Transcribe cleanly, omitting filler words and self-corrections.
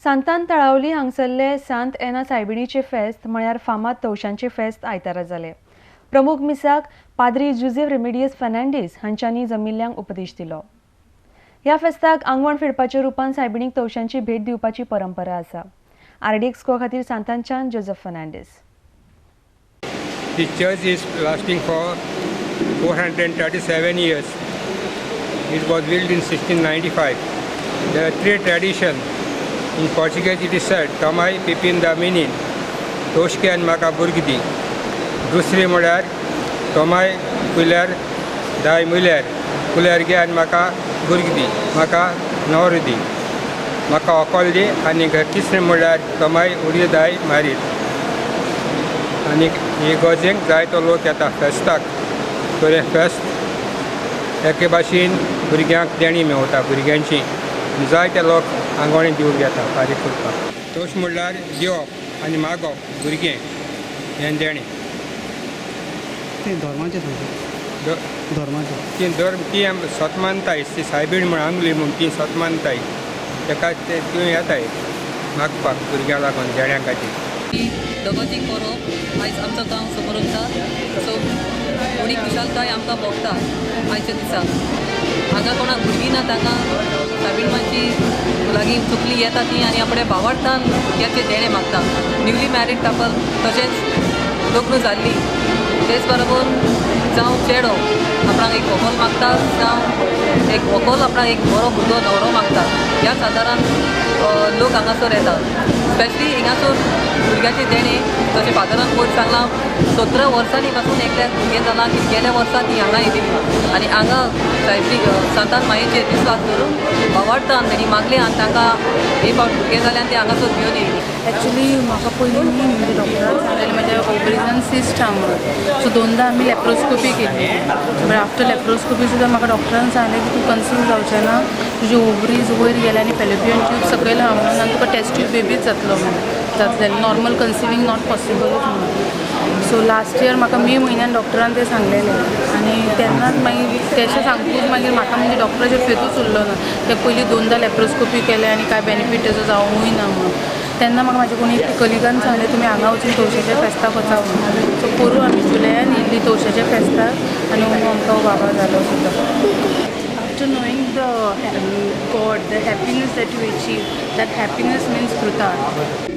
सांतान तळावली हांगसरले सांत एना सायबिणीचे फेस्त म्हळ्यार फामाद तवशांचे फेस्त आयतारा जाले. प्रमुख मिसाक पाद्री जुझेफ रेमिडियस फर्नांडीस हांच्यांनी जमिल्ल्यांक उपदेश दिलो. ह्या फेस्ताक आंगवण फेडपाच्या रुपान सायबिणीक तवशांची भेट दिवपाची परंपरा आसा. आरडीएक्स को खातीर सांतानच्यान Joseph Fernandes. The church is lasting for 437 years. It was built in 1695. There are three traditions. In Portuguese it is said, Tomai Pipin da Minin, Toshke and Maka Burgdi. Dusri म्हळ्यार Tomai Kuler Dai Muler, Kuler गे आनी म्हाका भुरगीं दी, म्हाका न्हवरो दी, म्हाका व्हंकल दी. आनी तिसरें म्हळ्यार तोमाय उडी दाय मारीत. आनी हे गरजेक जायतो लोक येता फेस्ताक. तर हें फेस्त एके भाशेन भुरग्यांक देणी मेवता भुरग्यांची. जायते लोक आंगवणी दिवंक येता फारीक करपाक. तोश म्हणल्यार दिवप आनी मागप भुरगें हें देणें. तें धर्माचें सांगता, धर्माचें ती धर्म ती सत मानताय. ती सायबीण म्हण आंगली म्हूण ती सत मानताय. तेका ते थंय येताय मागपाक भुरग्यां लागून देण्या खातीर. दगोजी परब आयज आमचो गांव समोर वता. सो व्हडली खुशालकाय आमकां भोगता आयच्या दिसा. हांगा कोणाक भुरगीं ना तांकां सायबीण लागीं चुकली येता ती आनी आपल्या भावार्थान भुरग्याचें देणें मागता. न्यूली मॅरीड कपल तशेंच लग्न जाल्ली तेच बरोबर जावं चेडो आपणाक एक व्हंकल मागता, जावं एक व्हंकल आपणाक एक बरो भुरगो न्हवरो मागता. ह्याच आदारान लोक हांगासर येता. स्पेशली हिंगासर भुरग्याचें देणें जशें फादरान पयर सांगलां 17 वर्सांनी पासून एकल्याक भुरगें जालां की गेल्या वर्सा ती हांगा येयली आनी हांगा सायबी सांतान मायेचेर विस्वास करून भावार्थान तेणी मागलें आनी तांकां हे फावट भुरगें जालें आनी ती हांगासर घेवन येयली. एक्चुली म्हाका पयलीं म्हणजे डॉक्टरान सांगलेलें म्हज्या ओवरीजान सिस्ट आहा म्हणून. सो दोनदां आमी लॅप्रोस्कोपी केली. बट आफ्टर लॅप्रोस्कोपी सुद्दां म्हाका डॉक्टरान सांगलें की तूं कन्सीव जावचें ना, तुजी ओवरीज वयर गेल्या आनी फेलोपियन ट्यूब सकयल आहा म्हणून आनी तुका टेस्ट ट्यूब बेबीच जातलो म्हणून, जातलें नॉर्मल कन्सिवींग not पॉसिबलूच म्हणून. सो लास्ट इयर म्हाका मे म्हयन्यान डॉक्टरान तें सांगलेलें आनी तेन्नाच मागीर तेशें सांगतूच मागीर म्हाका म्हणजे डॉक्टराचेर फेतूच उरलो ना. ते पयलीं दोनदां लॅप्रोस्कोपी केलें आनी कांय बेनिफीट तेजो जावूंकय ना म्हणून. तेन्ना म्हाका म्हाजे कोणी कलिगान सांगलें तुमी हांगा वचून तवशाच्या फेस्ताक वचा म्हणून. सो पोरूं आमी जुलयान येयल्ली तवशाच्या फेस्ताक आनी आमकां बाबा जालो सुद्दां. After knowing the God, the happiness that you achieve, that happiness means krutarth.